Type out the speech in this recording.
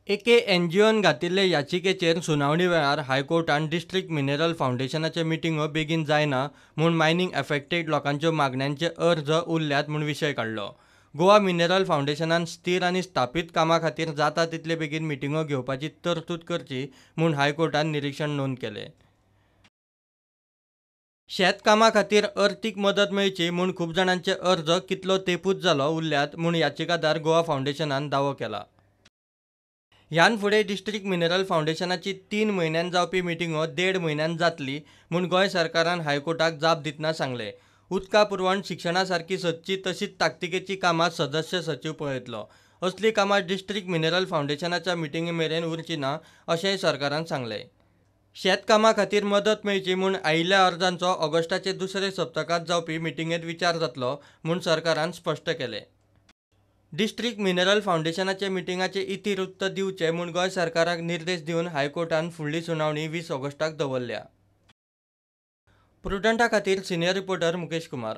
एके एनजीओन घातिल्ले याचिकेचेर सुनावणी वेळार हायकोर्टान डिस्ट्रिक्ट मिनरल फावंडेशनाचे मिटिंगो बेगीन जायना म्हूण मायनिंग अफेक्टेड लोकांच्यो मागण्यांचे अर्ज उरल्यात म्हूण विशय काडलो. गोवा मिनरल फावंडेशनान स्थिर आनी स्थापीत कामा खातीर जाता तितले बेगीन मिटिंगो घेवपाची तरतूद करची म्हूण हायकोर्टान निरीक्षण नोंद केलें. शेतकामा खातीर अर्थीक मदत मेळची म्हूण खूब जाणांचे अर्ज कितलो तेंपूच जालो उरल्यात म्हूण याचिकादार गोवा फावंडेशनान दावो केला. ह्यान फुडें डिस्ट्रिक्ट मिनरल फावंडेशनाची 3 म्हयन्यान जावपी मिटिंगो 1.5 म्हयन्यान जातली म्हूण गोंय सरकारान हायकोर्टाक जाप दितना सांगलें. उदका पुरवण, शिक्षणा सारकी सदची तशीच ताकतिकेची कामां सदस्य सचीव पळयतलो. असली कामां डिस्ट्रिक्ट मिनरल फावंडेशनाच्या मिटिंगे मेरेन उरची ना अशेंय सरकारान सांगलें. शेतकामा खातीर मदत मेळची म्हूण आयिल्ल्या अर्जांचो ऑगस्टाचे दुसरे सप्तकांत जावपी मिटिंगेंत विचार जातलो म्हूण सरकारान स्पश्ट केलें. डिस्ट्रिक्ट मिनरल फावंडेशनाचे मिटिंगाचे इतिवृत्त दिवचे म्हूण गोंय सरकाराक निर्देश दिवन हायकोर्टान फुडली सुनावणी 20 ऑगस्टाक दवरल्या. प्रुडंटा खातीर सिनियर रिपोर्टर मुकेश कुमार.